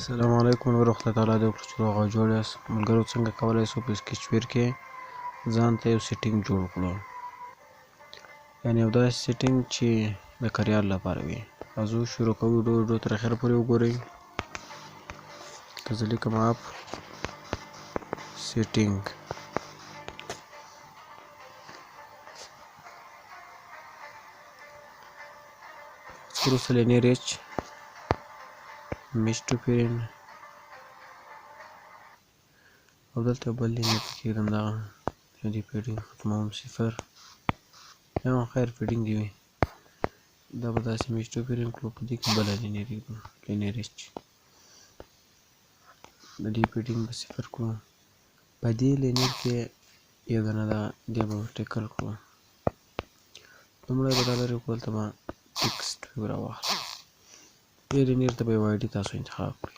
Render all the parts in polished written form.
السلام علیکم ورحمت الله تعالی وکړو چې روغ او جوړ یاست. ملګرو څنګه کولای شو په سکیچویر کې ځان ته یو setting جوړ کړو، یعنی یو داسې setting چې د career لپاره وي. راځو شروع کوو، ویډیو تر اخره پورې وګورئ. زه لیکم app setting، وروسته linear H match to parent او دلته بل linear پکې کېږدم. دغه دې padding ختموم صفر، یا خیر padding دی وي. دا به داسې match to parent کړو، په دې کې بله linear کېږدو، linear H د دې padding به صفر کړو. په دې linear کې یو دانه ده، دې به vertical کړو. لومړی به دا لرې کړو، دلته به text view راواخلو. دې linear ته به یو ID تاسو انتخاب کړئ.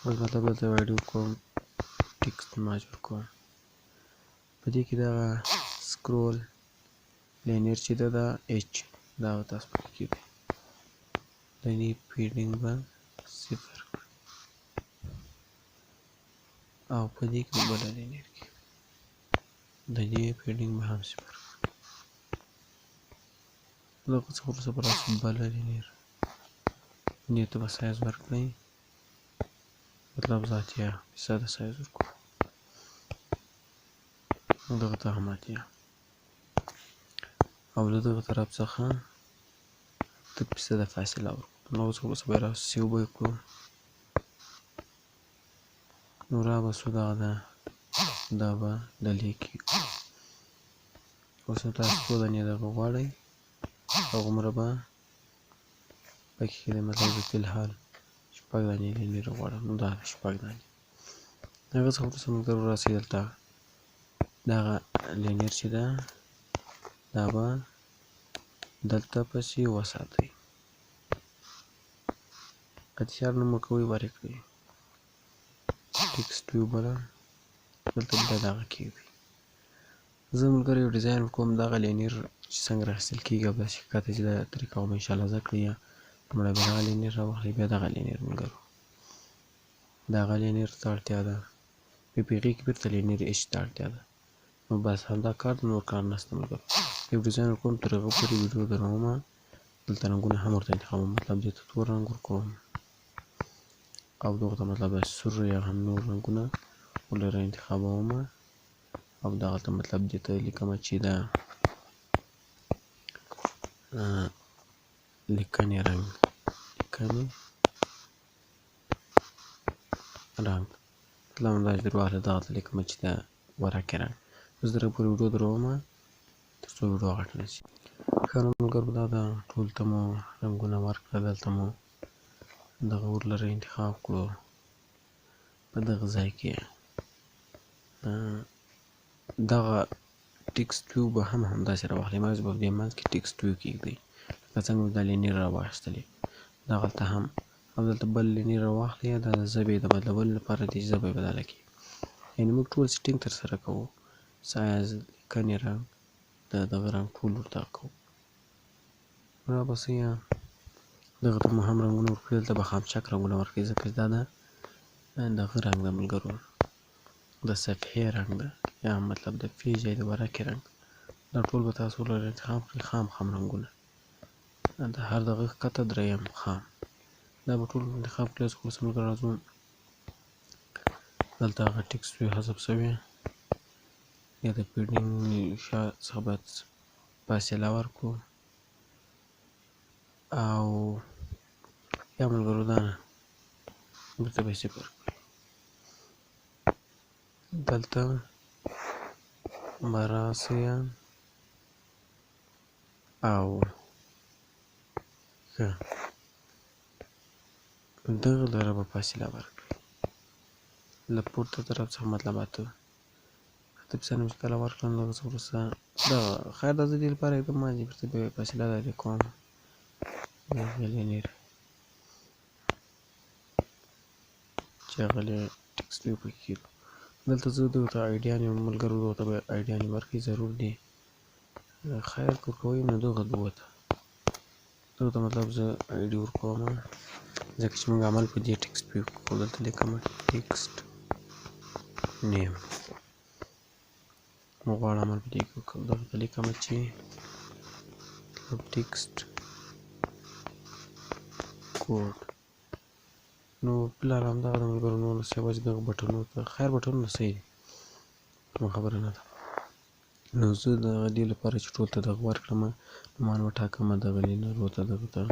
اوس مطلب دلته یو ID ورکوم، text match ورکوم. په دې کې دغه scroll linear چې ده، دا H دا به تاسو پکې کېږدئ. د دې padding به صفر کړئ او په دې کې به بله linear کېږدئ، د دې padding به هم صفر کړئ. دغه څخه وروسته به راسو بله linear، دې ته به سایز ورکړئ، مطلب زه 80% سایز ورکړو، دغه ته هم 80، او له دغه طرف څخه 8% فاصله ورکړو. نو اوس وروسته به راسو save به یې کړو. نو را به سو دغه ده، دا به delete کېږي. اوس نو تاسو څو دانې دغه غواړئ هغومره به پکې کېږدئ. مطلب زه فی الحال 6 دانې linear غواړم، نو دا 6 دانې. هغه څخه وروسته موږ ضرور راسئ دلته دغه linear چې ده دا به دلته پسې وساتئ، اختیار نوم ورکوئ، ورې کړئ. text view بله دلته بیا دغه کېږدئ. زه ملګری یو design ورکوم، دغه linear چې څنګه راخیستل کېږي او داسې ښکته چې دا طریقه به انشاءالله زده کړئ. لومړی به دغه linear راواخلئ، بیا دغه linear ملګرو، دغه linear ته اړتیا ده، بیا په هغې کې بېرته linear H ته اړتیا ده. نو بس همدا کار دی، نور کار نشته ملګرو. یو design ورکوم، تر هغه پورې ویډیو درومه. دلته رنګونه هم ورته انتخابوم، مطلب دې ته تور رنګ ورکوم او دغه ته مطلب داسې سور یا هم نور رنګونه ورله انتخابوم. او دغلته مطلب دې ته لیکم چې دا لیکنې رنګ، لیکنې رنګ مطلب همداسې درواخله، دغلته لیکم چې دا ورقې رنګ. اوس درته پورې ویډیو درومه تر څو ویډیو غټه نه شي. ښه نو ملګرو دا ده ټول ته مو رنګونه ورکړه. دلته مو دغه ورلره انتخاب کړو، په دغه ځای کې دغه text view به هم همداسې راواخلئ. مګر به په دې منځ کې text view کېږدئ، لکه څنګه مو دا linear راواخیستلې دغلته هم، او دلته بل linear راواخلئ. دا د ژبې د بدلولو لپاره دی چې ژبه یې بدله کړي. یعنې موږ ټول setting ترسره کوو، سایز، لیکنې رنګ، د دغه رنګ ټول ورته کوو. را به سئ دغه ته مو هم رنګونه ورکړي. دلته به خامچک رنګونه ورکړي، ځکه چې دا ده دغه رنګ ده ملګرو، د صفحې رنګ ده، یا مطلب د page یا د ورقې رنګ. دا ټول به تاسو ورله انتخاب کړئ، خام خام رنګونه، د هر دغه ښکته دریم خام، دا به ټول انتخاب کړئ. اوس وروسته ملګرو راځو دلته هغه text view حذف شوی، یا د padding شا څخه باید فاصله ورکړو. او یا ملګرو دا نه بیرته به یې صفر کړئ. دلته به راسئ او ښه دغه لره به فاصله ورکړئ له پورته طرف څخه، مطلب 8% مې چې کله ورکړم. دغه څخه وروسته دغه خیر دا زه دې لپاره ږدم، ما بیرته بیا فاصله لرې کوم. دغه linear چې هغه text view پکې کېږدو. دلته زه دغه ته ID یانې ملګرو دغه ته به ID یانې ورکړئ، ضرور دي خیر که ورکوئ نو دغه دوه ته، دغه ته مطلب زه ID ورکوم. ځکه چې موږ عمل په دې text view کوو. دلته لیکم text name، موږ غواړو عمل په دې کې وکړو. دلته لیکم چې text code. نو فلحال همدغه د ملګرو نور څه یوازې دغه بټنو ته، خیر بټنونه صحیح دي، کومه خبره نه ده. نو زه د دې لپاره چې ټول ته دغه ورکړم، نو مان وټاکم دغه linear ته دغه ته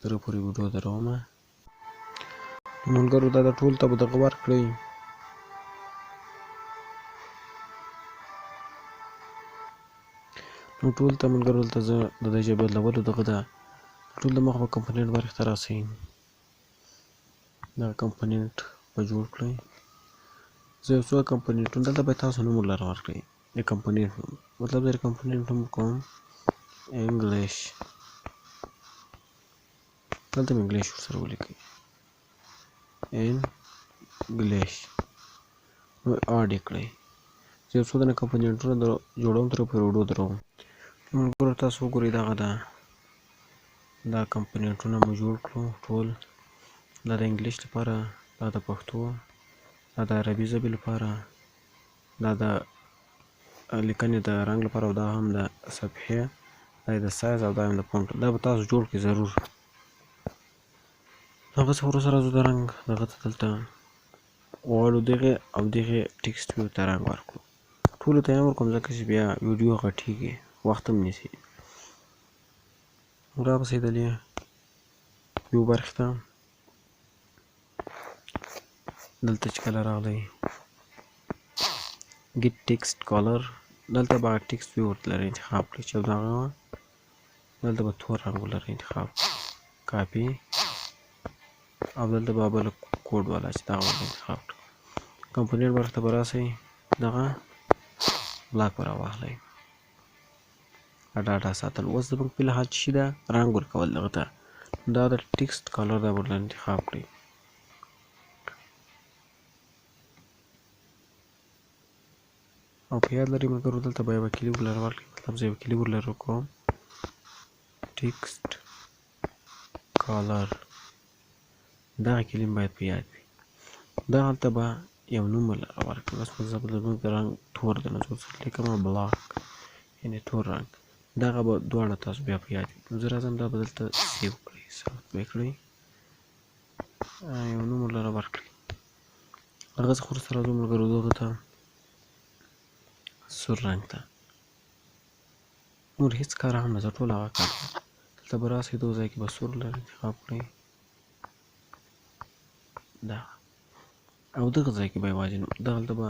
تر پورې ویډیو دروم. ملګرو دا د ټول ته به دغه ورکړئ. نو ټول ته ملګرو دلته زه د دې ژبې بدلولو دغه ده. ټول د مخ به component برخې ته راسئ، دغه component به جوړ کړئ. زه یو څو component ونه دلته باید تاسو نوم ورلره ورکړئ، د component نوم، مطلب زه د component نوم کوم English، دلته مې English ورسره ولیکئ، English، نو add یې کړئ. زه یو څو دانه component ونه جوړوم، تر پورې ویډیو دروم. ملګرو تاسو وګورئ دغه ده، دا component ونه مو جوړ کړو ټول. دا د English لپاره، دا د پښتو، دا د عربي ژبې لپاره، دا د لیکنې د رنګ لپاره، او دا هم د صفحې، دا د سایز، او دا هم د font. دا به تاسو جوړ کړئ ضرور. هغه څه وروسته راځو د رنګ دغه ته. دلته غواړو دغې او دغې text view ته رنګ ورکړو. ټولو ته یې نه ورکوم ځکه چې بیا ویډیو غټېږي، وخت هم نیسي. راپسې د دې view برخې ته دلته چې کله راغلی get text color، دلته به text view ورته انتخاب کړئ چې دغه دلته به تور رنګ ولري انتخاب کاپي، او دلته به بل کوډ والا چې دغه ورته انتخاب کړئ. component برخې ته به راسئ، دغه block به راواخلئ، data ساتل. اوس زموږ په لحاظ چې ده رنګ ورکول دغه ته، دا د text color دا ورته انتخاب کړئ. او په یاد لرئ ملګرو دلته به یوه کلي ورلره ورکړئ، مطلب زه یوه کلي ورلره کوم text color، دغه کلمه باید په یاد وي. دغلته به یو نوم ورلره ورکړئ. بس په زموږ د رنګ تور دی، نو زه ورسره لیکم black، یعنې تور رنګ. دغه به دواړه تاسو بیا په یاد وي. نو زه راځم دا به دلته save کړئ، ثبت به یې کړئ، یو نوم ورلره ورکړئ. هغه څخه وروسته راځو ملګرو دغه ته سور رنګ ته. نور هیڅ کار هم نه، ټول هغه کار دی. دلته به راسئ دغه ځای کې به سور لره انتخاب کړئ دا، او دغه ځای کې به یوازې نوم، دغلته به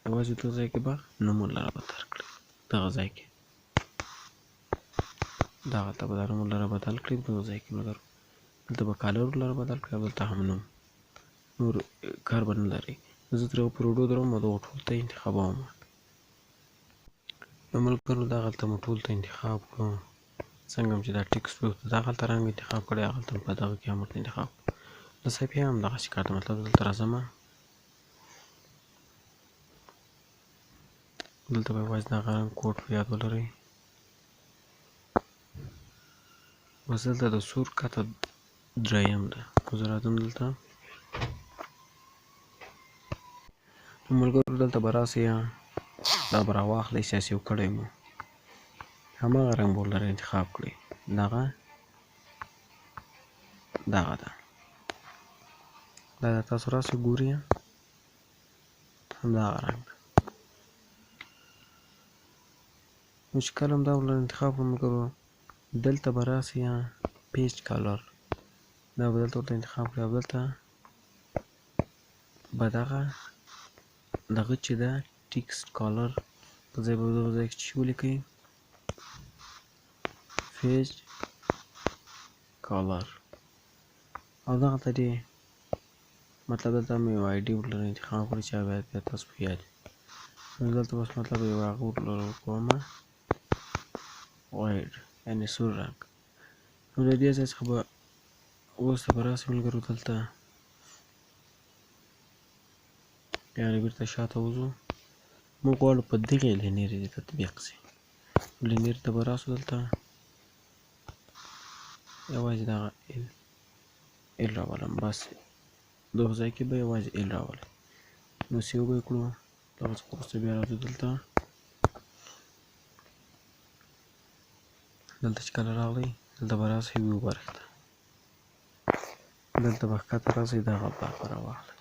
یوازې دغه ځای کې به نوم ورلره بدل کړئ. دغه ځای کې دغلته به دا نوم ورلره بدل کړئ. دغه ځای کې ملګرو دلته به color ورلره بدل کړئ، او دلته هم نوم. نور کار به نه لرئ. زه تر هغه پورې ویډیو دروم او دغو ټولو ته انتخابوم. نو ملګرو دغلته مو ټول ته انتخاب کړو، څنګه هم چې دا text view ته دغلته رنګ انتخاب کړی، هغلته هم په دغه کې هم ورته انتخاب کړو. د صفحې هم دغسې کار دی، مطلب دلته راځم، دلته به یوازې دغه رنګ کوډ په یاد ولرئ. بس دلته د سور کته دریم ده، نو زه راځم دلته. نو ملګرو دلته به راسئ، دا به راواخلئ چې save کړی مو، هماغه رنګ به ورلره انتخاب کړئ. دغه دغه ده، دا تاسو راسئ ګورئ، همدغه رنګ ده. نو چې کله هم دا ورلره انتخاب کړو ملګرو، دلته به راسئ page color، دا به دلته ورته انتخاب کړئ، او دلته به دغه دغه چې ده text color په ځای به دغه ځای کې چې ولیکئ page color، او دغلته دې مطلب دلته هم یو ID ورلره انتخاب کړئ چې هغه بیا تاسو په یاد وي. نو دلته بس مطلب یو هغه ورلره ورکوم red، یعنې سور رنګ. نو له دې ځای څخه به اوس به راسئ ملګرو دلته، یعنې بېرته شاته وځو. موږ غواړو په دغې linear دې تطبیق سي. linear ته به راسو دلته یوازې دغه L L راولم، بس دغه ځای کې به یوازې L راولئ. نو save به یې کړو. دغه څخه وروسته بیا راځو دلته، دلته چې کله راغلی دلته به راسئ view برخې ته، دلته به ښکته راسئ، دغه block به راواخلئ،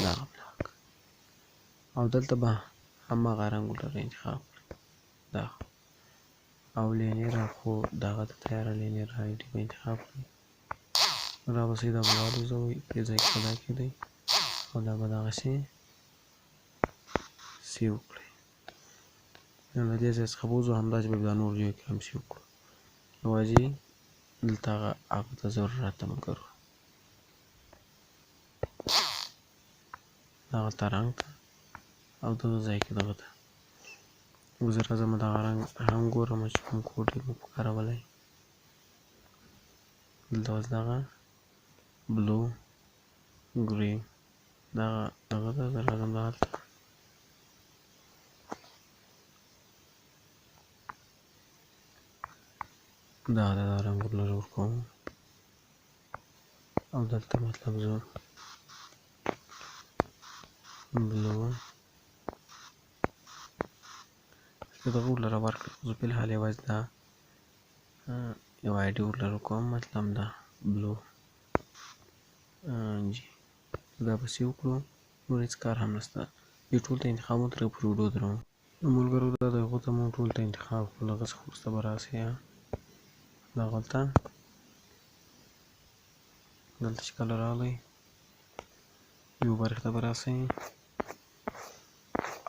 دغه block، او دلته به هماغه رنګ ورلره انتخاب کړئ دغه، او linear خو دغه ته تیاره linear ID به انتخاب کړئ، رابسئ دا به والوزوئ، په دې ځای کې به دا کښېږدئ او دا به دغسې save کړئ. نو له دې ځای څخه به وځو، همداسې به دا نور ځایو کې هم save کړو. یوازې دلته هغه ته ضرورت ده ملګرو، دغلته رنګ ته او دغه ځای کې دغه ته. اوس زه راځم دغه رنګ هم ګورم چې کوم کوډ یې موږ کارولی. دلته اوس دغه blue grey دغه دغه ده، زه راځم دغلته دغه ده، دا رنګ ورلره ورکوم او دلته مطلب زه blue دغه ورلره ورکړم. زه فی الحال یوازې دا یو ID ورلره کوم، مطلب دا blue جی. دا به save کړو، نور هېڅ کار هم نشته. دې ټول ته انتخاب مو تر پورې ویډیو دروم. نو ملګرو دا د هغو ته مو ټول ته انتخاب کړو، له هغه څخه وروسته به راسئ دغلته، دلته چې کله راغلی یو برخې ته به راسئ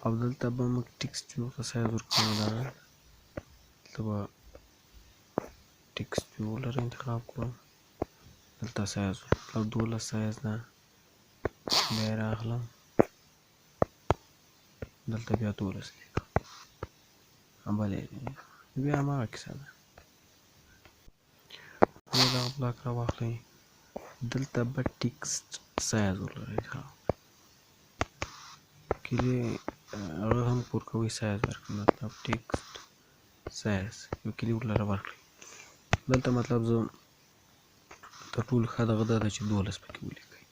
او دلته به موږ text view ته سایز ورکوو. دغه دلته به text view لره انتخاب کړو، دلته سایز مطلب 12 سایز ده، بیا یې راغلم دلته بیا 12 لیکم، بله بیا هماغه کیسه ده. بیا دغه block راواخلئ، دلته به text size ورلره انتخاب کړئ، هغه هم ورکوئ سایز ورکړئ، مطلب text size یو کلي ورلره ورکړئ. دلته مطلب زه تر ټولو ښه دغه دا ده چې 12 پکې ولیکئ،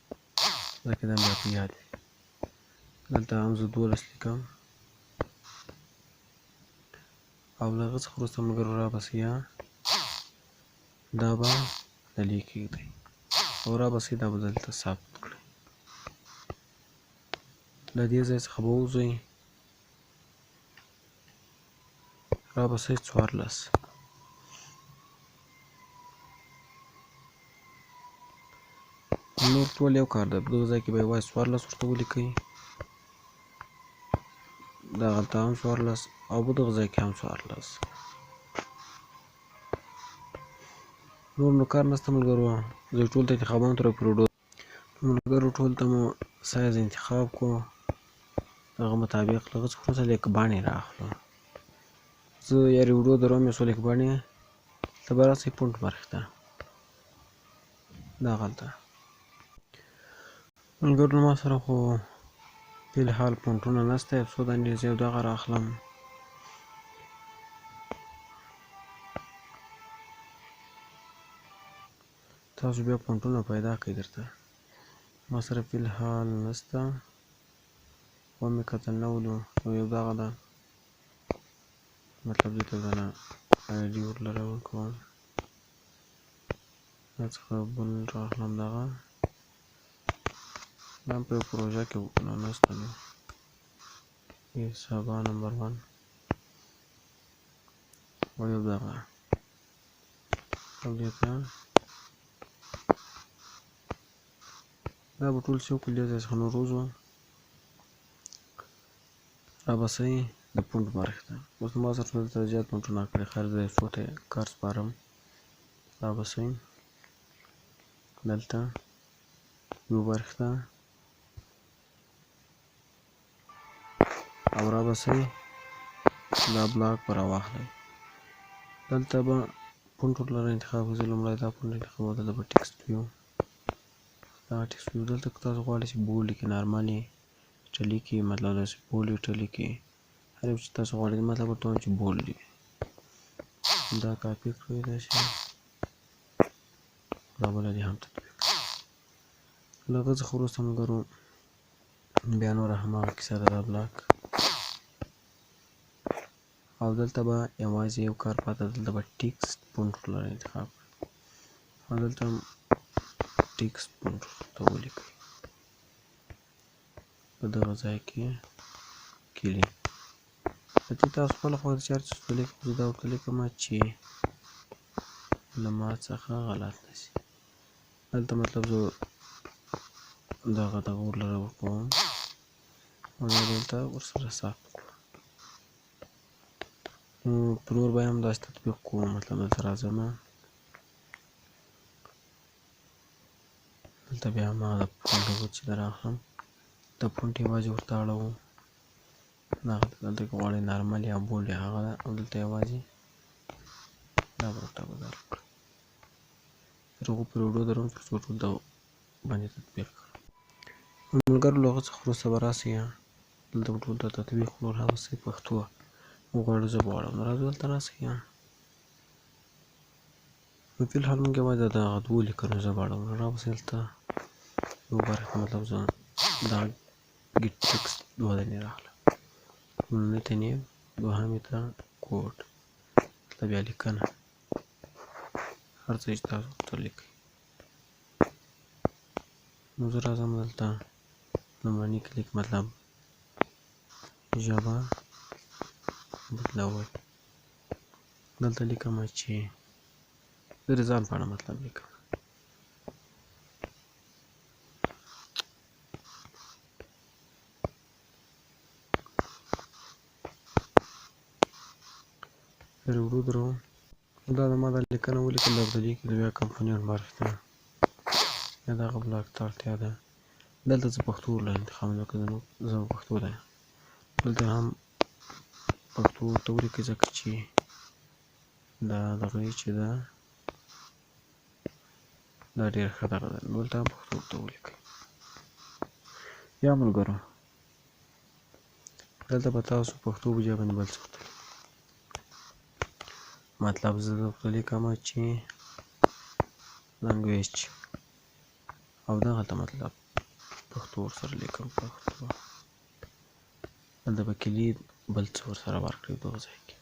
ځکه دا بیا په یاد وي. دلته هم زه 12 لیکم او له هغه څخه وروسته ملګرو رابسئ دا به د لې کښېږدئ او رابسئ دا به دلته ثبت کړئ. له دې ځای څخه به ووځئ، رابسئ 14، نور ټول یو کار ده. په دغه ځای کې به یوازې 14 ورته ولیکئ، دغلته هم 14 او په دغه ځای کې هم 14. نور نو کار نشته ملګرو، زه ټول ته انتخابونه تر پورې ویډیو. ملګرو ټول ته مو سایز انتخاب کړو دغه مطابق. له هغه څخه وروسته لیکبڼې راخلو، زه یاري ویډیو دروم یو څو لیکبڼې. دلته به راسئ font برخې ته، دغلته ملګرو ما سره خو فی الحال فونټونه نشته، یو څو دانې زه یو دغه راخلم. تاسو بیا فونټونه پیدا کړئ درته، ما سره فی الحال نشته، ومې کتل نه ولو. یو دغه ده، مطلب دې ته دانه ID ورلره ورکوم، دا څخه بل راخلم. دغه دا هم په یو پروژه کې وو، نو نشته. نو سبا نمبر 1 او یو دغه او دې ته دا به ټول save کړو. دې ځای څخه نور وځو، رابسئ د font برخې ته. اوس ما سره دلته زیات فونټونه کړي، خیر زه یې څو ته کار سپارم. رابسئ دلته یو برخې ته او رابسئ دا block به راواخلئ. دلته به font ورلره انتخاب کړئ. زه لومړی دا font انتخابوم، دلته به text view، دا text view دلته که تاسو غواړئ چې bold کې normal italic کې، مطلب داسې bold italic کې هر یو چې تاسو غواړئ، مطلب ورته وایم چې bold وي. دا کاپي کړئ داسې دا بله دې هم تطبیق. له هغه څخه وروسته ملګرو بیا نوره هماغه کیسه ده، دا بلاک او دلته به یوازې یو کار پاته، دلته به ټیکسټ فونټ ورله انتخاب کړئ او دلته هم ټیکسټ فونټ ورته ولیکئ په دغه ځای کې کلي. په دې تاسو خپله خوښه ده چې هر څه ورته لیکئ، خو زه دا ورته لیکم چې له ما څخه غلط نه شي. دلته مطلب زه دغه دغه ورله ورکوم او دا دلته ورسره ثبت کړو. نو په نور به هم داسې تطبیق کوم. مطلب دلته راځم، دلته بیا ما د فونټ چې در اخلم، د فونټ یوازې ورته اړوم دغه دلته که غواړئ نارمل یا بولډ یا هغه ده، او دلته یوازې دا به ورته بدل کړئ. تر هغو پورې ویډیو دروم تر څو ټول دا باندې تطبیق کړم. ملګرو له هغه څخه وروسته به راسئ، دلته به ټول ته تطبیق نور راوستئ، پښتو غواړو زه به غواړم. نو راځو دلته راسئ. نو فی الحال موږ یوازې دغه دوو لیکنو ژبه اړوو. نو راوسئ دلته یو برخه، مطلب زه دا ګیټ ټیکسټ دوه ځلې راغله، لومړنۍ ته نیم، دوهمې ته کوډ، مطلب یا لیکنه، هر څه چې تاسو ورته لیکئ. نو زه راځم دلته لومړني کلیک، مطلب ژبه بدلول، دلته لیکم چې زه د ځان په اړه مطلب لیکم. ورو درو دا د ما دا لیکنه ولیکل. دا په دې کې د بیا کمپنیان برخې ته یا دغه بلاک ته اړتیا ده. دلته زه پښتو ورله انتخاب ځکه زموږ ژبه پښتو ده، دلته هم پښتو ورته ولیکئ ځکه چې دا دغه چې ده دا ډېره ښه دغه ده، دلته هم پښتو ورته ولیکئ. یا ملګرو دلته به تاسو پښتو په ځای باندې بل څه ورته لیکئ. مطلب زه ورته لیکم چې لنګویج او دغلته مطلب پښتو ورسره لیکم، پښتو. دلته به کلي بل څه ورسره ورکړئ دغه ځای کې،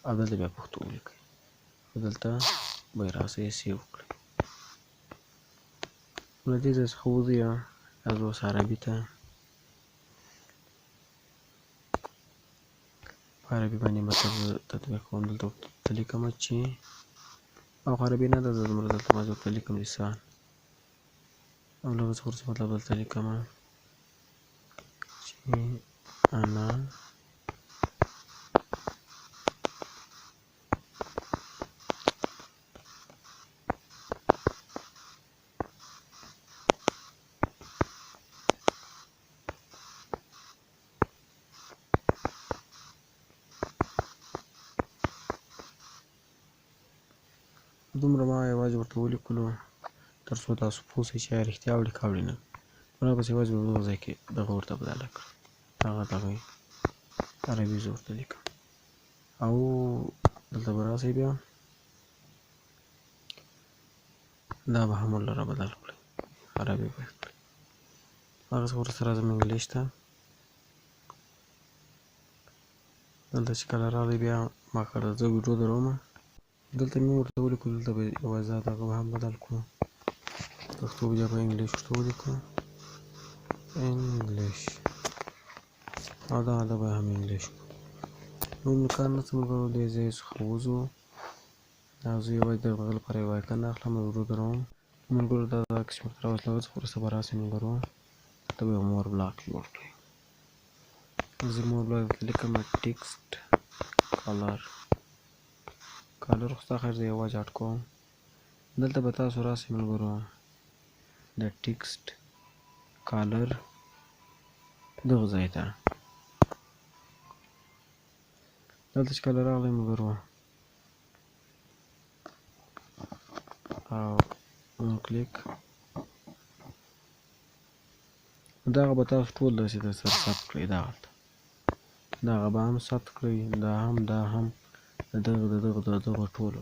او دلته بیا پښتو ولیکئ او دلته به یې راسئ سیو کړئ. له دې ځای څخه وځئ، راځو اوس عربي ته. په عربي باندې مطلب زه تطبیق کوم، دلته ورته لیکم چې او عربي نه ده، زه دومره دلته ما ورته لیکم لسان، او له هغه څخه وروسته مطلب دلته لیکم چې انا دومره ما یوازې ورته ولیکلو تر څو تاسو پوه شئ چې آیا رښتیا وړي که وړي نه. نو بس یوازې په دغه ځای کې دغه ورته بدله کړه، هغه دغه عربي زه ورته لیکم، او دلته به راسئ بیا دا به هم ورله بدل کړئ، عربي به یې کړئ. هغه څخه وروسته راځم انګلیش ته. دلته چې کله راغلی بیا ما کړه زه ویډیو دروم، دلته مې ورته ولیکل، دلته به یوازې دا دغه به هم بدل کړو، پښتو بیا به انګلیش ورته ولیکو، انګلیش، او دا به هم انګلیش کړو. نور نو کار نشته ملګرو، دې ځای څخه وځو. دا زه یوازې د هغه لپاره یو آیکن اخلم او ویډیو دروم. ملګرو دا دا قسم ورته راوستل، هغه څخه وروسته به راسئ ملګرو دلته به یو مور بلاک جوړ کړئ. زه مور بلاک درته لیکم ټیکسټ کالر، کالر خو ستا خیر زه یوازې اډ کوم. دلته به تاسو راسئ ملګرو د ټیکسټ کالر دغه ځای ته، دلته چې کله راغلی ملګرو او کلیک، دغه به تاسو ټول داسې در سره ثبت کړئ، دغلته دغه به هم ثبت کړئ، دا هم دا هم د دغه د دغه د دغه ټولو.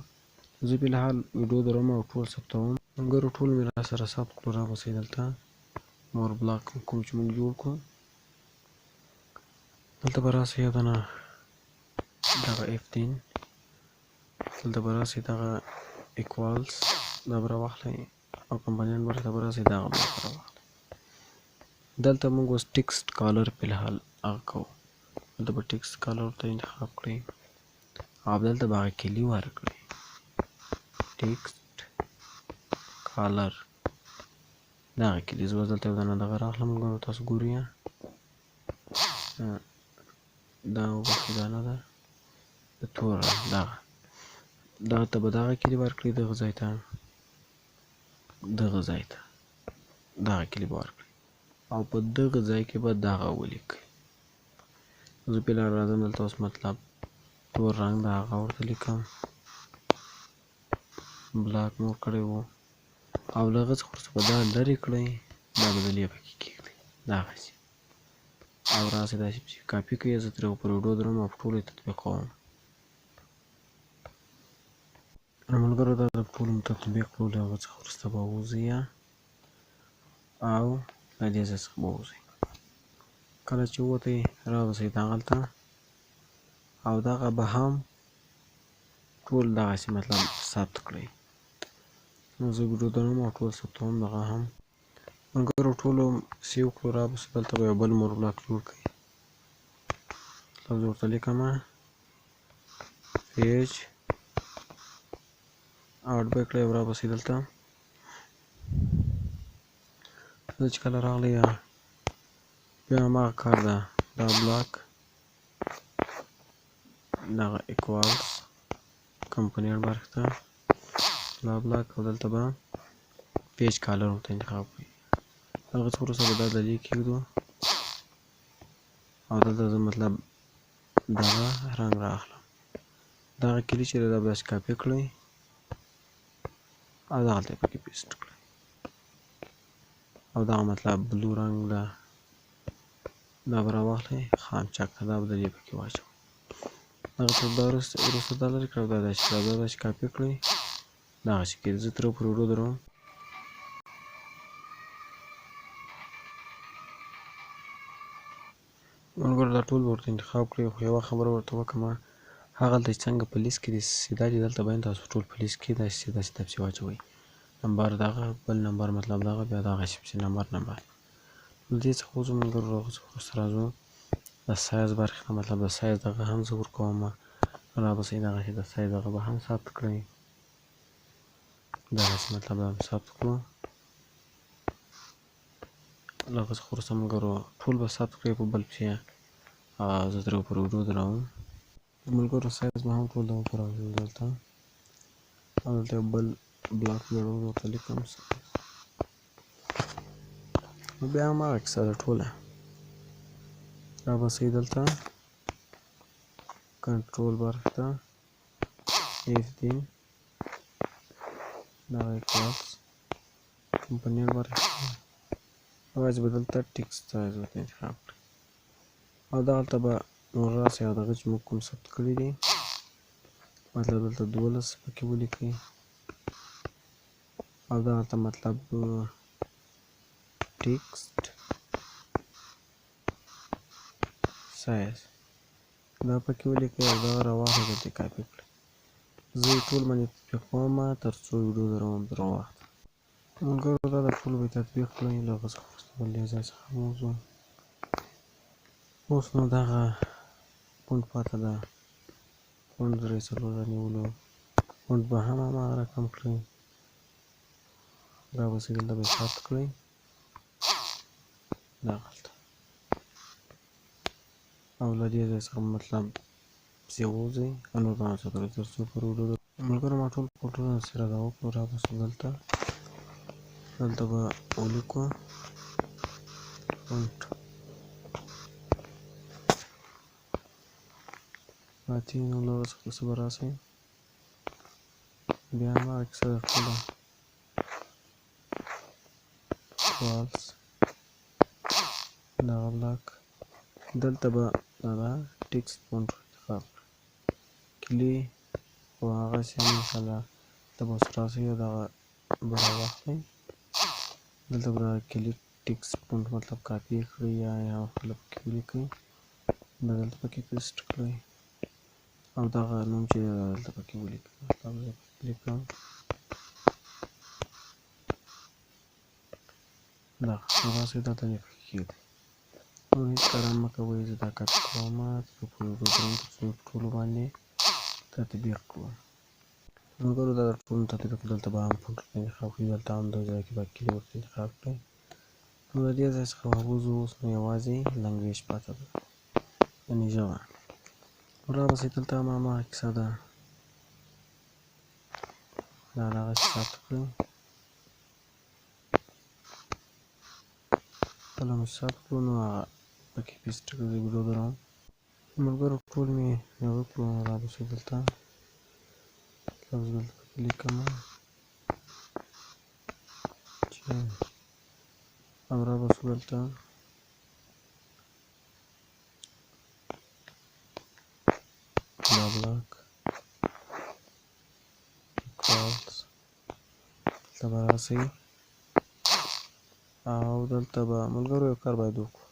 زه فی الحال ویډیو دروم او ټول ثبتوم. ملګرو ټول مې راسره ثبت کړو. رابسئ دلته more block کوم چې موږ جوړ کړو، دلته به راسئ یو دانه دغه F 3، دلته به راسئ دغه equals دا به راواخلئ او component برخې ته به راسئ، دغه بلاک به راواخلئ. دلته موږ اوس text color په الحال هغه کوو. دلته به text color ته انتخاب کړئ او دلته به هغه کلي ورکړئ، text color دغه کلي. زه اوس دلته یو دانه دغه راخلم. ملګرو تاسو ګورئ، دا وبخښئ، دا نه ده، د تور رنګ دغه، دغه ته به دغه کلي ورکړئ، دغه ځای ته، دغه ځای ته دغه کلي به ورکړئ او په دغه ځای کې به دغه ولیکئ. زه په لاره راځم. دلته اوس مطلب تور رنګ د هغه ورته لیکم، block مو ورکړی وو او له هغه څخه وروسته به دا لرې کړئ، دا به دلې پکې کېږدئ دغسې او راسئ داسې پسې کاپي کړئ. زه ترې پر ویډیو دروم او په ټولو یې تطبیقوم. نو ملګرو دا د ټولو مو تطبیق کړو. له هغه څخه وروسته به ووځئ او له دې ځای څخه به ووځئ. کله چې ووتئ راوځئ دغلته او دغه به هم ټول دغسې مطلب ثبت کړئ. نو زه ویډیو دروم او ټول ثبتوم دغه هم. ملګرو ټولو save کړو. رابسو دلته به یو بل more block جوړ کړئ. مطلب زه ورته لیکم page out به یې کړئ او رابسئ دلته. زه چې کله راغلی بیا هماغه کار ده، دا block دغه equals component برخې ته دا block او دلته به page color ورته انتخاب کړئ. هغه څخه وروسته به دا دلې کېږدو او دلته زه مطلب دغه رنګ راخلم، دغه کلي چې ده دا به داسې کاپي کړئ او دغلته یې پکې paste کړئ او دغه مطلب blue رنګ ده دا به راواخلئ خامچک ته، دا به دلې پکې واچوئ. دغه څه دا وروسته دا لرې کړئ او دا داسې دا داسې کاپي کړئ دغسې کېږي. زه تر پورې ویډیو دروم. ملګرو دا ټول به ورته انتخاب کړئ. خو یوه خبره ورته وکړم، هغلته چې څنګه په لیست کې دي سیده دي، دلته باید تاسو ټول په لیست کې داسې سیده سیده پسې واچوئ. نمبر دغه، بل نمبر مطلب دغه، بیا دغسې پسې نمبر نمبر. له دې څخه وځو ملګرو، له هغه څخه وروسته راځو د سایز برخې ته. مطلب د سایز دغه هم زه ورکوم. رابسئ دغسې د سایز دغه به هم ثبت کړئ، دغسې مطلب دا هم ثبت کړو. له هغه څخه وروسته ملګرو ټول به ثبت کړئ په بل پسې. زه ترې پر ویډیو دروم. ملګرو سایز به هم ټول دغه پر راوځو دلته او دلته یو بل block جوړو، زه ورته لیکم سایز. نو بیا هماغه کیسه ده ټوله. رابسئ دلته کنټرول برخې ته F 3 دغه equals component برخې ته یوازې به دلته text size ورته انتخاب کړئ او دغلته به نور راسئ او دغه چې موږ کوم ثبت کړي دي مطلب دلته 12 پکې ولیکئ او دغلته مطلب text size دا پکې ولیکئ او دغه راواخلئ دلته یې کاپي کړئ. زه یې ټول باندې تطبیقوم تر څو ویډیو دروم تر هغه وخته. ملګرو دا د ټولو به یې تطبیق کړئ. له هغه څخه وروسته به له دې ځای څخه هم وځو. اوس نو دغه font پاته ده، font 3 4 رانیولو، font به هم هماغه رقم کړئ. رابسئ دلته به یې ثبت کړئ دغلته او له دې ځای څخه مطلب پسې ووځئ او نور به هم څه تر څو پورې ویډیو درته. ملګرو ما ټول فونټونه سره دا وکړو. رابسو دلته، دلته به ولیکو font پاتې. نو له هغه څخه وروسته به راسئ بیا هماغه کیسه ده ټوله equals دغه block. دلته به دغه text font انتخاب کړئ کلي، خو هغسې هم انشاءالله. دلته به اوس راسئ او دغه به راواخلئ، دلته به کلي ټیکسټ فونټ مطلب کاپي کړئ یا یې خپله پکې ولیکئ، دا دلته پکې پیسټ کړئ او دغه نوم چې دی دا دلته پکې ولیکئ. مطلب زه پکې لیکم دغه راسئ دلته مې پکې کښېږدئ. نور هېڅ کار هم مه کوئ، زه دا کاپي کوم تر څو پورې ویډیو دروم، تر څو یې په ټولو باندې تطبیق کړو. ملګرو دا د ټولو تطبیق دلته به هم فونټ ورته انتخاب کړئ، دلته هم د ځای کې به کلي ورته انتخاب کړئ. نو د دې ځای څخه به وځو، اوس نو یوازې language پاته ده، یعنې ژبه. رابسئ دلته هم هماغه کیسه ده، دا دغسې ثبت کړئ. کله مو ثبت کړو نو هغه پکې paste کړئ، زه ویډیو دروم. ملګرو ټول مې دغه کړو، رابسئ دلته لفظ دلته پکې لیکم چې او رابسو دلته دا block equals دلته به راسئ او دلته به ملګرو یو کار باید وکړو.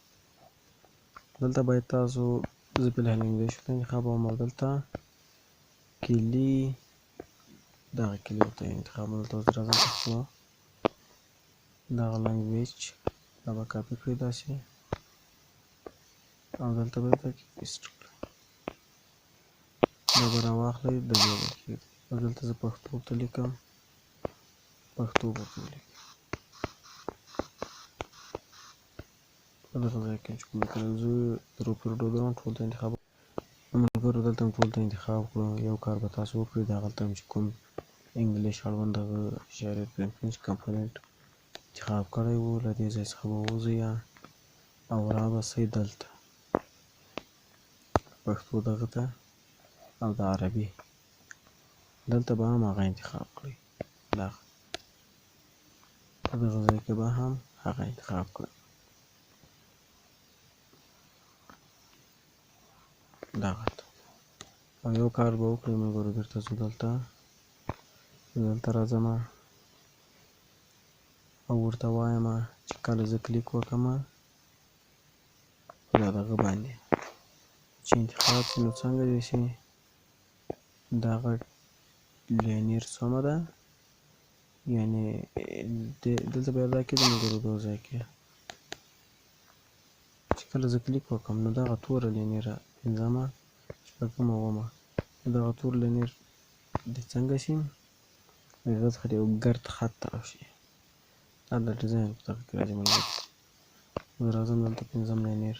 دلته باید تاسو زه فی الحال English ورته انتخابوم او دلته کلي دغه کلي ورته انتخابوم. دلته اوس راځم پښتو دغه language دا به کاپي کړئ داسې او دلته به یې پکې paste کړئ، دا به راواخلئ د دې به کښېږدئ. او دلته زه پښتو ورته لیکم، پښتو به ورته ولیکم. په دغه ځای کې چې کوم لیکل زه تر پورې دروم ټول ته انتخاب. ملګرو دلته هم ټول ته انتخاب کړو. یو کار به تاسو وکړئ، دغلته هم چې کوم English اړوند دغه شریعت preference component انتخاب کړی وو، له دې ځای څخه به ووځئ او رابسئ دلته پښتو دغه ته او د عربي دلته به هم هغه انتخاب کړئ، دغه په دغه ځای کې به هم هغه انتخاب کړئ دغه ته. او یو کار به وکړئ ملګرو، بېرته ځو دلته، دلته راځم او ورته وایم چې کله زه کلیک وکړم په دا دغه باندې چې انتخاب شي نو څنګه دې شي دغه linear څومره ده، یعنې دلته به دا کېده ملګرو دغه ځای کې چې کله زه کلیک وکړم نو دغه توره linear پنځمه شپږمه اوومه دغه تور linear د څنګه شي د هغه څخه یو ګرد خط تاو شي. دا د ډیزاین په دغه کې راځي ملګرو. زه راځم دلته پنځم linear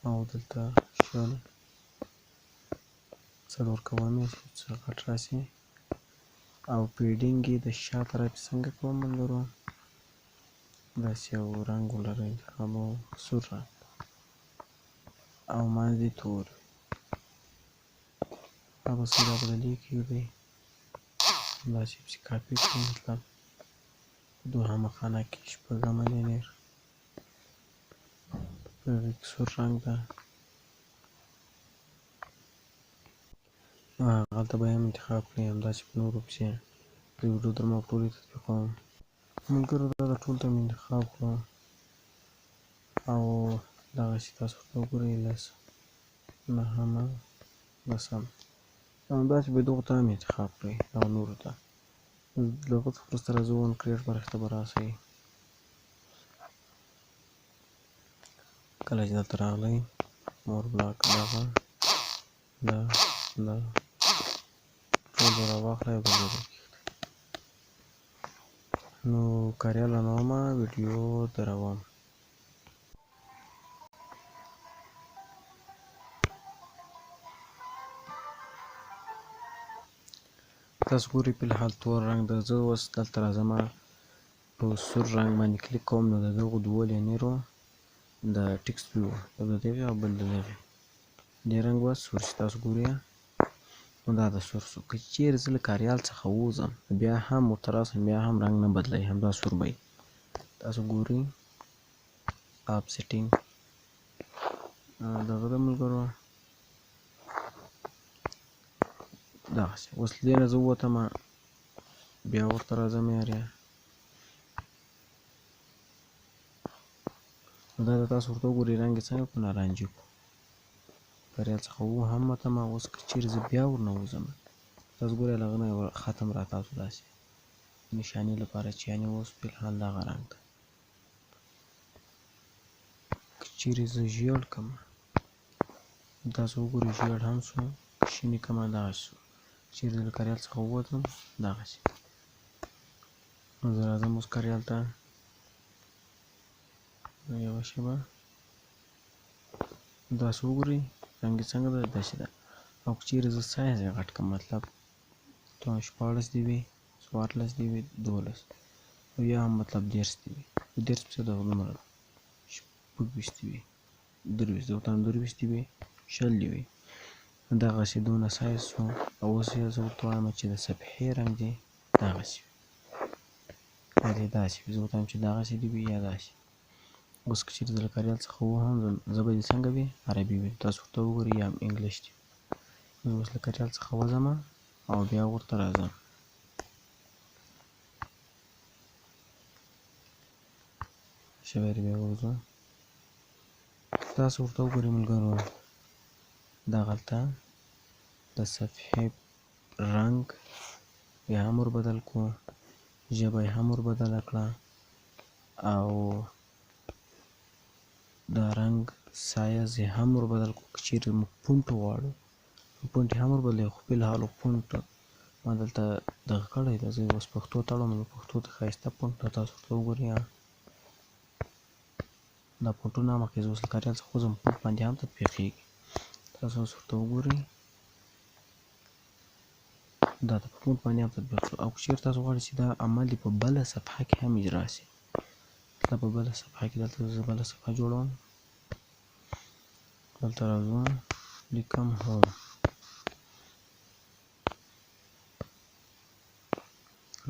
او دلته 20 څلور کوم یې چې څه غټ راشي او padding یې د شا طرف څنګه کوم ملګرو، داسې یو رنګ ولره انتخابوم، سور رنګ او منځ یې تور وي. دا به څه دا به د دې کښېږدئ، همداسې پسې کاپي کړئ، مطلب دوهمه خانه کې شپږمه linear په هغې کې سور رنګ ده، نو هغلته به یې هم انتخاب کړئ. همداسې په نورو پسې زه ویډیو درمه ټولې تطبیقوم. ملګرو دا د ټول ته مې انتخاب کړو او دغسې تاسو ورته وګورئ لس نهمه لسم همداسې به دغو ته هم انتخاب کړئ دغه نورو ته. له هغه څخه وروسته راځو on create برخې ته به راسئ. کله چې دلته راغلئ more block دغه دا دا ټول به راواخلئ او دلته به کښېږدئ. نو کاریال نومه ویډیو دروم. تاسو ګورئ په الحال تور رنګ ده، زه اوس دلته راځم په سور رنګ باندې کلیک کوم، نو د دغو دوو linear و د text view یو د دغې او بل د دغې دې رنګ به سور شي. تاسو ګورئ نو دا د سور شو. که چیرې زه له کاریال څخه ووځم بیا هم ورته راسم بیا هم رنګ نه بدلوي، همدا سور به وي. تاسو ګورئ app setting دغه د ملګرو دغسې. اوس له دې نه زه ووتم بیا ورته راځم یاریا. نو دا تاسو ورته وګورئ رنګ یې څنګه کو، نارنجي کو. کریال څخه وهم متم. اوس که چیرې زه بیا ورنوځم، تاسو ګورئ له هغه نه یو ختم راتاو شو، داسې نشانې لپاره چې یعنې اوس فی الحال دغه رنګ ده. که چیرې زه ژیړ کړم، تاسو وګورئ ژیړ هم شو. که شین یې کړم دغسې شو. که چیرې زه له کریال څخه ووتم دغسې. نو زه راځم اوس کریال ته یوه شېبه. داسې وګورئ رنګ یې څنګه ده، داسې ده. او که چیرې زه سایز یې غټ کړم، مطلب 16 دې وي، 14 دې وي، 12 او یا هم مطلب 30 دې وي، 30 پسې دغه دومره ده، 26 دې وي، 23، زه ورته وایم 23 دې وي، 20 دې وي، دغسې دونه سایز شو. او اوس یې زه ورته وایم چې د صفحې رنګ دې دغسې وي، یا دې داسې وي. زه ورته وایم چې دغسې دې وي یا داسې. اوس که چیرې زه له کریال څخه ووهم، ژبه دې څنګه وي؟ عربي وي، تاسو ورته وګورئ، یا هم انګلیش دي. زه اوس له کریال څخه وځم او بیا ورته راځم. شوی بیا ورځو. تاسو ورته وګورئ ملګرو، دغلته د صفحې رنګ یې هم ور بدل کو، ژبه یې هم ور بدله کړه، او دا رنګ سایز یې هم ور بدل کو. که چیرې موږ فونټ وغواړو فونټ یې هم ور بدلوي، خو فی الحال فونټ ما دلته دغه کړی دی. زه اوس پښتو ته اړوم، نو پښتو ته ښایسته فونټ ده، تاسو ورته وګورئ. دا فونټونه مخکې زه اوس له کاریال څخه وځم، فونټ باندې هم تطبیقېږي. تاسو اوس ورته وګورئ، دا د فونټ باندې هم تطبیق شو. او که چیرې تاسو غواړئ چې دا عمل دې په بله صفحه کې هم اجرا شي، دا په بله صفحه کې دلته زه بله صفحه جوړوم، دلته راځو لیکم home،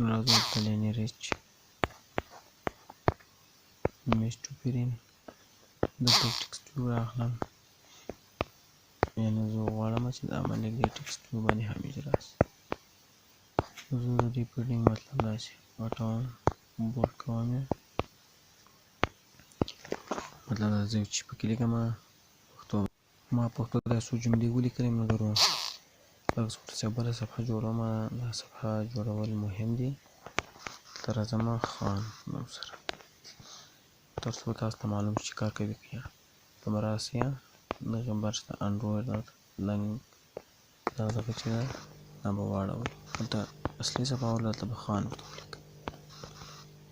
راځو دلته linear h image to frame، دلته text view راغلم. یعنې زه غواړم چې دا عمل دې text view باندې هم اجرا شي. زه د دې padding مطلب داسې غټوم، bold کوم یې، مطلب دا زه چې پکې لیکم پښتو. ما پښتو دا څو جملې ولیکلې ملګرو. دغه ورته بله صفحه جوړوم، دا صفحه جوړول مهم دي. دلته راځم خان نوم سره، تر څو تاسو ته معلوم شي چې کار کوي که نه. ته به راسئ دغه برش ته انډرویډ لنګ دا دغه چې ده دا به واړوئ. دلته اصلي صفحه ورله، دلته به خان ورته ولیکئ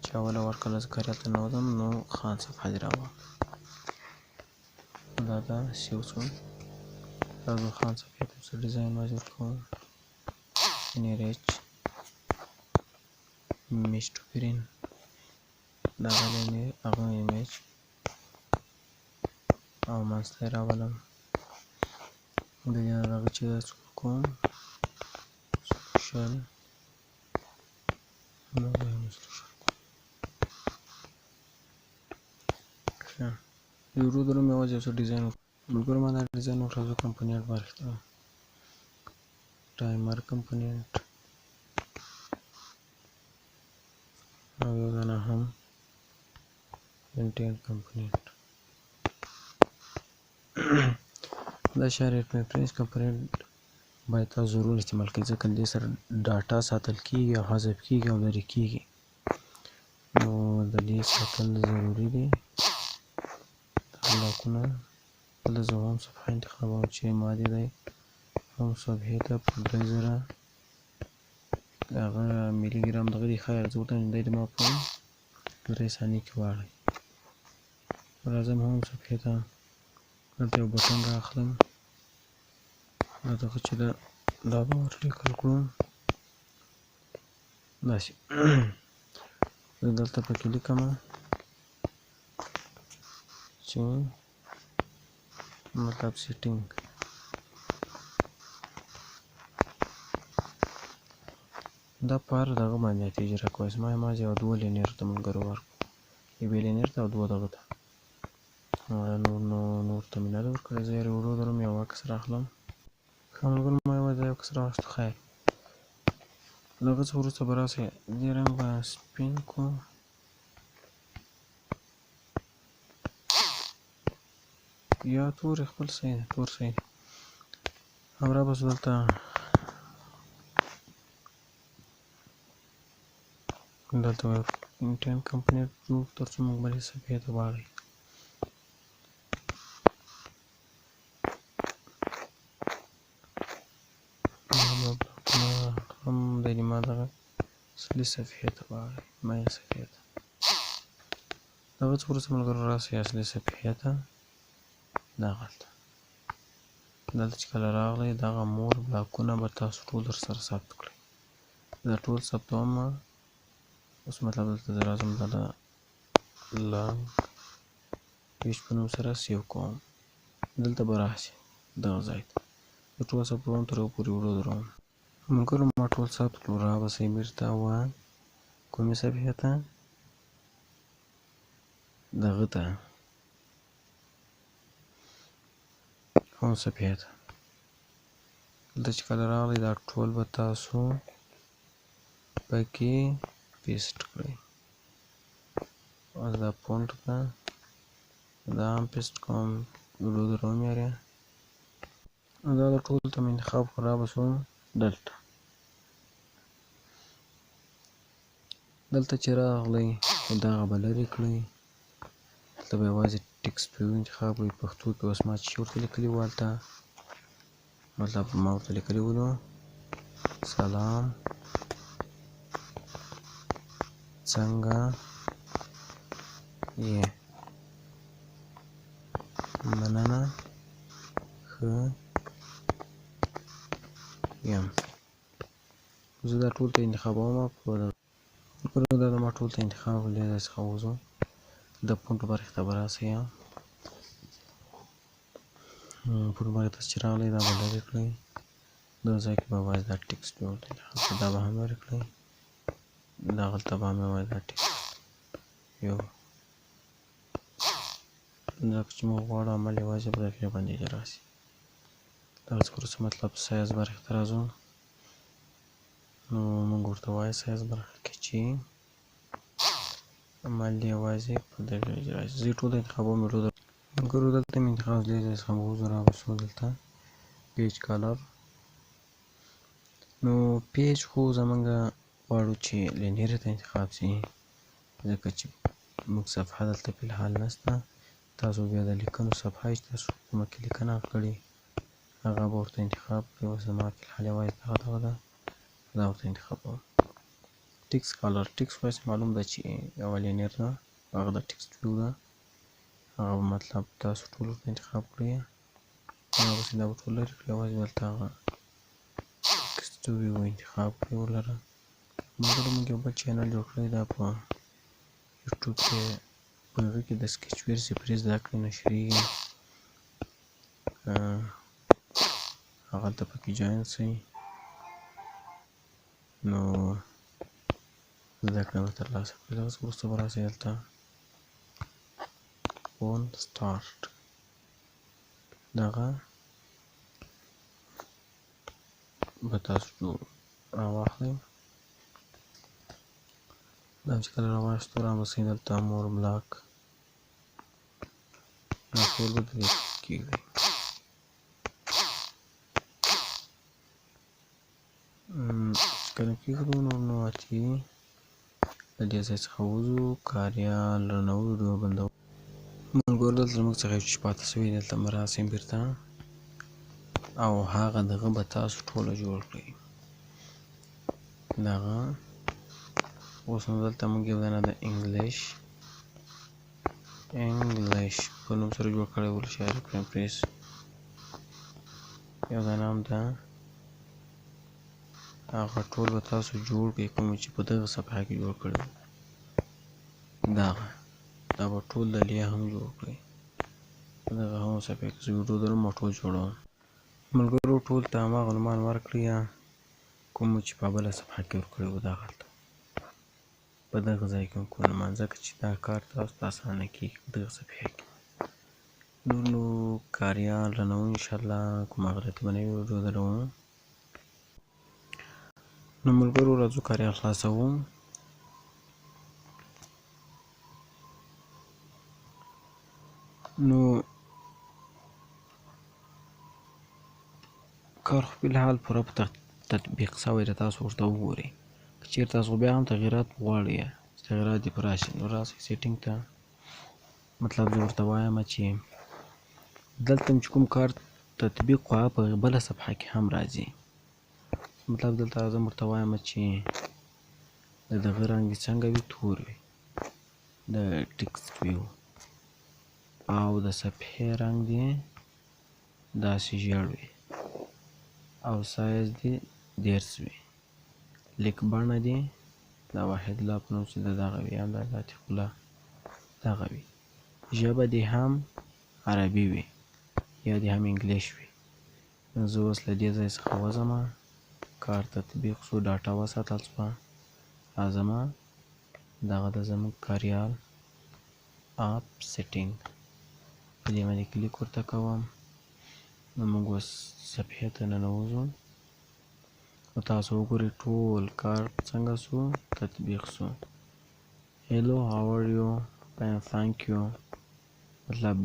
چې اوله ورکړه زه کاریال ته ننوځم، نو خان صفحه دې راواړه. دا ده save شو. راځو خان صفحې ته څه ډیزاین باندې ورکوم، linear h image to frame، دغه linear هغه image او منځ ته یې راولم. د دې دغه چې ده څو کوم 20، نو به یې 20 کوم. ښه یو درم یوازې یو څه ډیزاین ملګرو. ما دا ډیزاین وکړ. زه component برخې ته timer component او یو دانه هم intent component. دا shared preference component باید تاسو ضرور استعمال کړئ، ځکه له دې سره data ساتل کیږي او حذف کیږي او لرې کیږي، نو د دې ساتل ضروري دي. بلاکونه دلته زه home صفحه انتخابوم چې ما دې دی home صفحې ته په 3000 هغه ملي ګرام دغه دی. خیر زه ورته دی ما په 3 ثانیې کې واړوي. راځم home صفحې ته، دلته یو button راخلم، دا دغه چې ده دا به ورلیکل کړو داسې. زه دلته پکې لیکم چې مطلب setting دا په هر دغه باندې اجرا کوي. زما یوازې یو دوه linear ته ملګرو ورکړو، یوې linear ته او دوه دغه ته، نور نو نور ته مې نه ده ورکړی. زه یې ورو درم یو عکس راخلم. ښه ملګرو ما یوازې یو عکس راوخیست. خیر له هغه څخه وروسته به راسئ دې رنګ به سپین کړو. یا تور خپل صحیح دی، تور صحیح دی. او را به سو دلته، دلته به انټین کمپنیټ جوړ تر څو موږ بلې صفحې ته واړوي. هم د ما دغه اصلي صفحې ته واړوي، مې صفحې ته. دغه څه وروسته ملګرو راسئ اصلي صفحې ته، دغلته دلته چې کله راغلی دغه مور بلاکونه به تاسو ټول در سره ثبت کړئ. دا ټول ثبتوم. اوس مطلب دلته زه راځم دا د لانګ پیج په نوم سره سیو کوم. دلته به راشي دغه ځای ته، زه ټول ثبتوم تر یو پورې ویډیو دروم. ملګرو ما ټول ثبت کړو. را به سئ بېرته و کومې صفحې ته؟ دغه ته، هوم صفحې ته. دلته چې کله راغلی دا ټول به تاسو پکې پیسټ کړئ. اوس دا فونټ ده، دا هم پیسټ کوم، ویډیو دروم یاري. دا د ټول ته مې انتخاب کړو. را به سو دلته، دلته چې راغلی دغه به لرې کړئ. دلته به یوازې ټیکسټ ویو انتخاب کړئ. پښتو کې اوس ما چې ورته لیکلي وو هلته، مطلب ما ورته لیکلي وو سلام څنګه یې، مننه ښه یم. زه دا ټول ته انتخابوم. په دا ما ټول ته انتخاب کړل. له دې څخه وځو د فونټ برخې ته به راسئ. فونټ برخې ته چې راغلی دا به لرې کړئ. دغه ځای کې به یوازې دا ټیکسټ ویو ورته انتخاب کړئ، دا به هم لرې کړئ. دغلته به هم یوازې دا ټیکسټ ویو، ځکه چې موږ غواړو عمل یوازې په دغې باندې اجرا شي. دغه څخه وروسته مطلب سایز برخې ته راځو. نو موږ ورته وایو سایز برخه کې چې عمل دې یوازې په دغې اجرا شي. زه یې ټول انتخابوم. ویډیو ملګرو دلته مې انتخاب له دې څخه به وځو. را به سو دلته پیج کالر. نو پیج خو زمونږ غواړو چې لینیر ته انتخاب شي، ځکه چې موږ صفحه دلته فی الحال نشته. تاسو بیا د لیکنو صفحه چې تاسو کومه کې لیکنه کړې هغه به ورته انتخاب کړئ. اوس زما فی الحال یوازې دغه دغه ده، دا ورته انتخابوم. ټیکس کالر، ټیکس خو معلوم ده چې یوه لینیر ده، هغه د ټیکسټ ویو ده، هغه به مطلب تاسو ټول ورته انتخاب کړئ. هغه پسې دا به ټول لرې کړئ، یوازې دلته هغه ټیکسټ ویو انتخاب کړئ ورلره. ملګرو موږ یو بل چینل جوړ کړی دا په یوټیوب کې، په هغه کې د سکیچویر صفري زده کړې نشرېږي، هغلته پکې جوین سئ نو زده کړه به ترلاسه کړئ. دغه څخه وروسته به راسئ دلته فون سټارټ، دغه به تاسو جوړ راواخلئ. دا چې کله راواخیستو را به سئ دلته مور بلاک، دا ټول به دلې کېږدئ. چې کله کېږدو نور نو اتي له دې ځای څخه وځو. کاریال رانه ویډیو بندوو. ملګرو دلته زموږ څخه یو چې پاتې شوی دلته به راسئ بېرته او هغه دغه به تاسو ټوله جوړ کړئ. دغه اوس نو دلته موږ یو دانه د انګلیش په نوم سره جوړ کړی و، شاعري پرېس یو دانه هم ده. هغه ټول به تاسو جوړ کړئ کوم چې په دغه صفحه کې جوړ کړی وو. دغه دا به ټول د لیا هم جوړ کړئ په دغه هم صفحه کې. زه ویډیو درم ټول جوړوم. ملګرو ټول ته هماغه نومان ورکړئ کوم چې په بله صفحه کې ورکړی وو، دغلته په دغه ځای کې کوم نومان، ځکه چې دا کار تاسو ته اسانه کېږي په دغه صفحه کې. نور نو کاریال رانه انشاءالله کومه غلطي به نه وي، ویډیو دروم. نو ملګرو راځو کاریال خلاصوو. نو کار خو فلحال پوره په تطبیق سوی دی، تاسو ورته وګورئ. که چیرې تاسو بیا هم تغیرات غواړئ چې تغیرات دې په راشي، نو راسئ setting ته. مطلب زه ورته وایم چې دلته چې کوم کار تطبیق خو هغه په بله صفحه کې هم راځي. مطلب دلته راځم ورته وایم چې د دغه رنګ دې څنګه وي، تور وي د text view، او د صفحې رنګ دې داسې ژیړ وي، او سایز دې 30 وي، لیک بڼه دې دا واحد لا په نوم چې د دغه وي، همدا د عتیق الله دغه وي، ژبه دې هم عربي وي یا دې هم English وي. نو زه اوس له دې ځای څخه وځم، کار تطبیق سو، data وساتل سوه. راځم دغه د زموږ کاریال app setting، په دې باندې کلیک ورته کوم. نو موږ اوس صفحې ته ننوځو، نو تاسو وګورئ ټول کار څنګه سو تطبیق سو. Hello, how are you, fine thank you. مطلب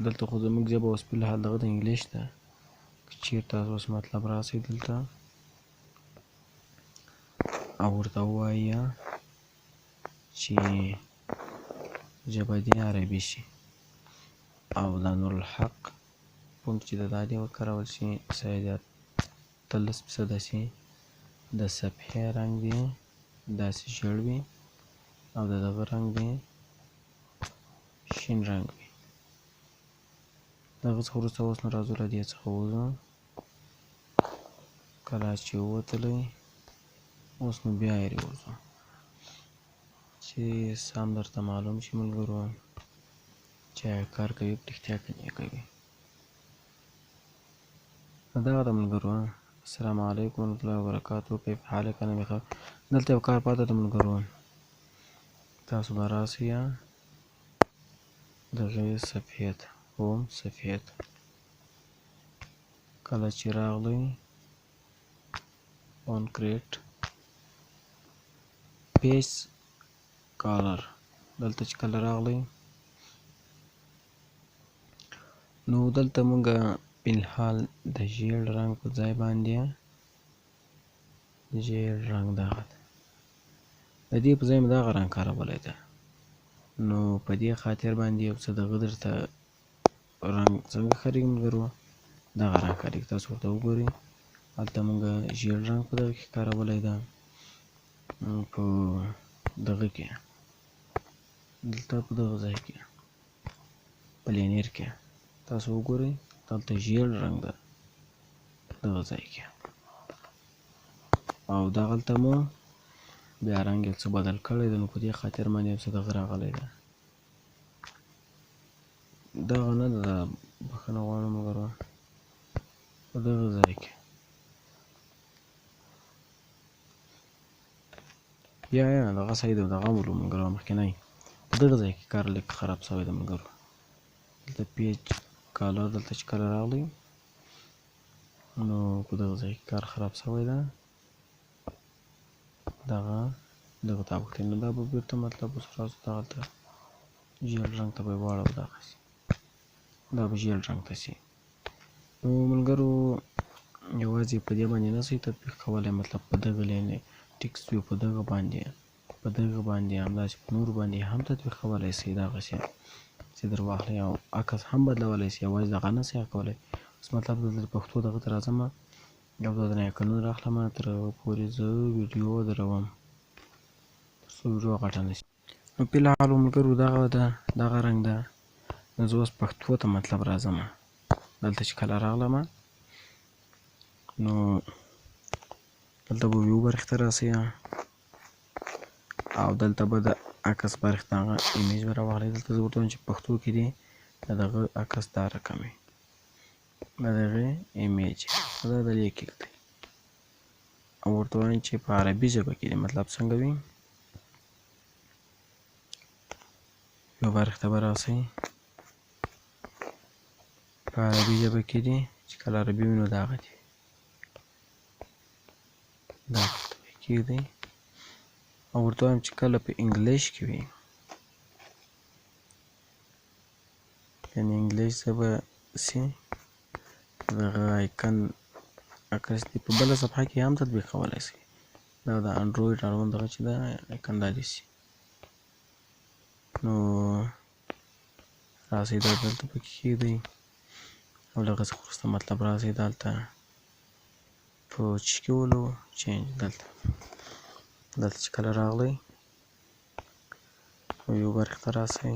دلته خو زموږ ژبه اوس په الحال دغه د English ده. که چیرې تاسو اوس مطلب راسئ دلته او ورته ووایه چې ژبه دې عربي شي، او دا نورالحق font چې دا دې وکارول شي، size یې 18% شي، د صفحې رنګ دې داسې ژیړ وي، او د دغه رنګ دې شین رنګ وي. دغه څخه وروسته اوس نو راځو له دې څخه وځو. کله چې ووتلی اوس نو بیا یې وځو چې سم درته معلوم شي ملګرو چې کار کوي په رښتیا که نه کوي. نو دغه ده ملګرو. السلام علیکم ورحمة الله وبرکاته، کیف حالک، انا بخیر. دلته یو کار پاته ده ملګرو، تاسو به راسئ دغې صفحې ته، home صفحې ته. کله چې راغلی on create page color، دلته چې کله راغلی نو دلته موږ فلحال د ژیړ رنګ په ځای باندې ژیړ رنګ دغه ده، د دې په ځای مې دغه رنګ کارولی ده. نو په دې خاطر باندې یو څه دغه درته رنګ څنګه ښکارېږي ملګرو، دغه رنګ ښکارېږي. تاسو ورته وګورئ، هلته موږ ژیړ رنګ په دغه کې کارولی ده، په دغه کې دلته په دغه ځای کې په لینیر کې تاسو وګورئ، دلته ژیړ رنګ ده دغه ځای کې، او دغلته مو بیا رنګ یو څه بدل کړی دی. نو په دې خاطر باندې یو څه دغه راغلی ده، دغه نه ده، بښنه غواړم ملګرو، په دغه ځای کې یا دغه صحیح ده، دغه ولو ملګرو مخکینی په دغه ځای کې کار لږ خراب سوی دی ملګرو. دلته page color، دلته چې کله راغلی نو په دغه ځای کې کار خراب سوی ده، دغه دغه ته اوښتی. نو دا به بیرته مطلب اوس راسو دغلته ژیړ رنګ ته به یې واړوو، دغسې دا به ژیړ رنګ ته شي. نو ملګرو یوازې په دې باندې نه شئ تطبیق کولی، مطلب په دغه لینې text view په دغه باندې په دغه باندې همداسې په نورو باندې هم تطبیق کولی شئ، دغسې چې در واخلئ او عکس هم بدلولی شئ، یوازې دغه نه شئ کولی. اوس مطلب دلته پښتو دغه ته راځم، یو دا درنه icon ونه راخلم، تر هغه پورې زه ویډیو دروم تر څو ویډیو غټه نه شي. نو فلحال ملګرو دغه ده، دغه رنګ ده. نو زه اوس پښتو ته مطلب راځم، دلته چې کله راغلم نو دلته به view برخې ته راسئ، او دلته به د عکس برخې ته هغه image به راواخلئ. دلته زه ورته وایم چې پښتو کې دې د دغه عکس دا رقم وي، د دغې image دا د دې کېږدئ، او ورته وایم چې په عربي ژبه کې دې مطلب څنګه وي. یو برخې ته به راسئ، په عربي ژبه کې دې چې کله عربي وي نو دغه دی. دا دلته به یې کېږدئ او ورته وایم چې کله په انګلیش کې وي، یعنې انګلیش ژبه سي، دغه آیکن عکس دی په بله صفحه کې هم تطبیقولی سئ. دا د انډرویډ اړوند دغه چې ده آیکن دا دې سي. نو راسئ دا دلته پکې کېږدئ او له هغه څخه وروسته مطلب راسئ دلته په چې کې ولو چینج، دلته دلته چې کله راغلی او یو برخې ته راسئ،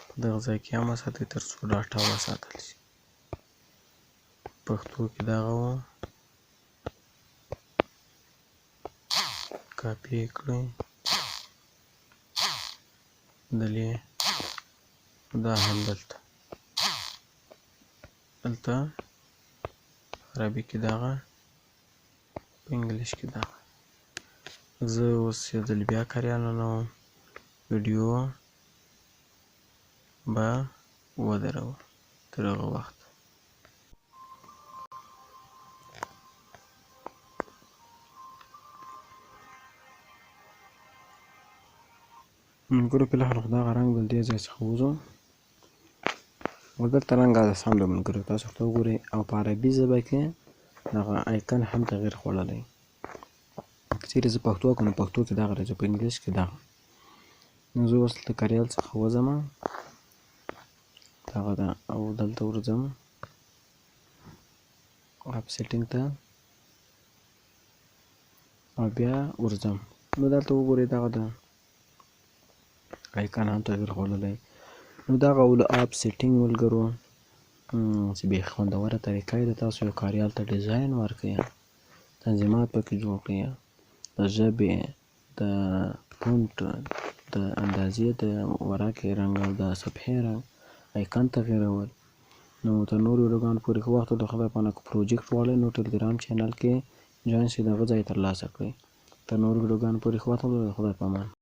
په دغه ځای کې هم وساتئ تر څو ډاټا وساتل شي. پښتو کې دغه و کاپي یې کړئ دلې، دا هم دلته دلته عربي کې دغه، په انګلیش کې دغه. زه اوس یو ځل بیا کاریال ننوم، ویډیو به ودروم تر هغه وخته. ملګرو په الآخر خو دغه رنګ د دې ځای څخه وځو او دلته رنګ هغه سم دی ملګرو، تاسو ورته وګورئ. او په عربي ژبه کې دغه آیکن هم تغییر خوړلی. که چېرې زه پښتو وکړم نو پښتو کې دغه راځي، په انګلیش کې دغه. نو زه اوس له کاریال څخه وځم دغه ده او دلته ورځم اپ سیټینګ ته او بیا ورځم. نو دلته وګورئ دغه ده آیکن هم تغییر خوړلی. نو دغه ول اپ سیټینګ ملګرو چې بېخي خوندوره طریقه یې ده، تاسو یو کاریال ته ډیزاین ورکړئ، تنظیمات پکې جوړ کړئ، د ژبې، د فونټ، د اندازې، د ورقې رنګ او د صفحې رنګ، آیکن تغییرول. نو تر نورو ویډیوګانو پورې ښه وخت ولرئ. خدای پاک که پروجیکټ غواړئ نو ټلګرام چینل کې جوین شئ، دغه ځای ترلاسه کړئ. تر نورو ویډیوګانو پورې ښه وخت ولرئ. خدای په امان.